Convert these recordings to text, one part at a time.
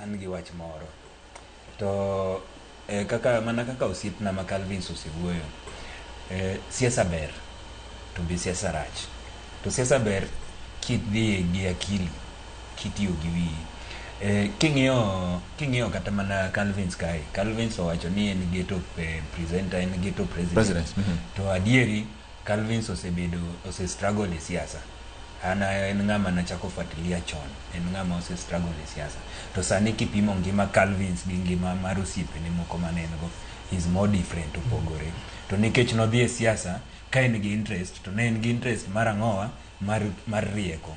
An gi wach moro. To kaka mana kaka osiepna ma Calvins osewuoyo, siasa ber to be siasa rach. To siasa ber kidhiye gi akili, kitiyo gi wiyi. King'iyo kata mana Calvins kae, Calvins owacho ni en ghetto presenter, en ghetto president. President. To adieri Calvins osebedo ose struggle e siasa. An en ng'ama nachako fuatilia chon, en ng'ama ose struggle e siasa. To sani kipimo ngima Calvins gi ngima mar osiepene moko mane en go, is more different, opogore. To nikech nodhi e siasa ka en gi interest, to ne en gi interest mar ang'owa mar rieko.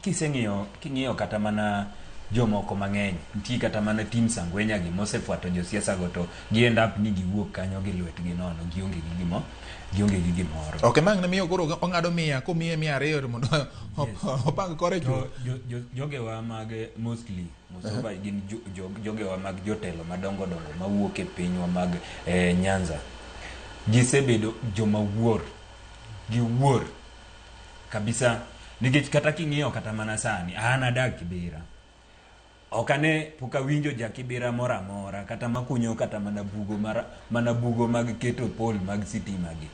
Kiseng'iyo king'iyo kata mana jomoko mang'eny nitie kata mana team Sangwenya gi mosefuato josiasa go to gi end up ni giwuok kanyo gi lwetgi nono, gionge gi gimoro. Ok mang' ne miyo koro ong'ado 100 komiye 200 to mondo opang kore To chuth. Jogewa mag mostly Musoba gin jogewa mag jotelo madongo dongo mawuok e pinywa mag Nyanza. Gisebedo joma wuor, giwuor kabisa nikech kata king'iyo kata mana sani an adak Kibera, ok ane pok awinjo ja Kibera moro amora kata makunyo kata mana bugo mar, mana bugo mag keto pole mag sitima gi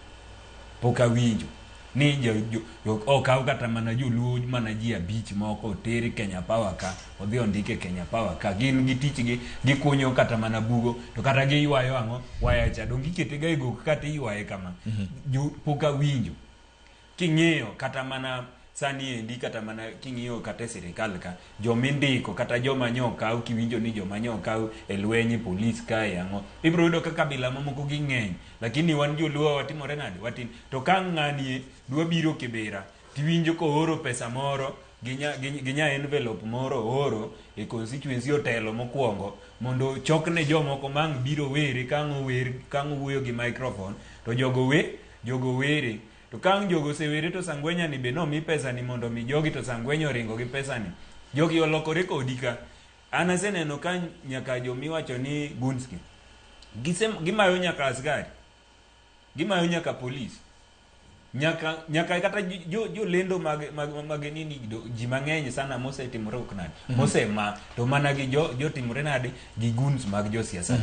pok awinjo ni okaw kata mana joluo mana ji 5 moko oter Kenya Power ka odhi ondike Kenya Power ka gin gi tichgi gikunyo kata mana bugo to kata giywayo ang'o waya cha dong ikete ga e gok kata iywaye kama. Pok awinjo king'iyo kata mana sani endi kata mana king'iyo kata e sirikal ka jomindiko kata joma nyokaw kiwinjo ni joma nyokaw e lweny polis kae ang'o ibiro yudo ka kabila mamoko gi ng'eny lakini wan joluo watimore nade watin to ka ng'ani dwa biro Kibera tiwinjo kooro pesa moro gi nya envelope moro ooro e constituency otelo mokwongo mondo chokne jomoko mang' biro were ka ang' ower ka ang' owuoyo gi microphone to jogo were to ka ang' jogo osewere to Sangwenya ni be nomi pesa ni mondo mi jogi to Sangwenya oringo gi pesa ni jogi olokore kodi ka an aseneno ka nyaka jomiwacho ni goons gi gimayo nyaka askari gimayo nyaka polis nyaka kata jolendo mag nini ji mang'eny sana mosetimore ok nade mosema to mana gi jotimore nade gi goons mag josiasa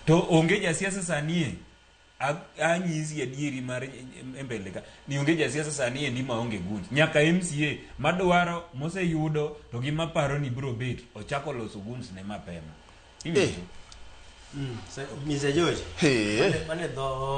to onge jasiasa sani e anyisi adieri mar e mbele ka ni onge jasiasa sani endi maonge goons nyaka MCA madwaro moseyudo to gi maparo ni biro bet ochako loso goons ne mapema. Iwinjo? Mr. George. Hey. Mane dho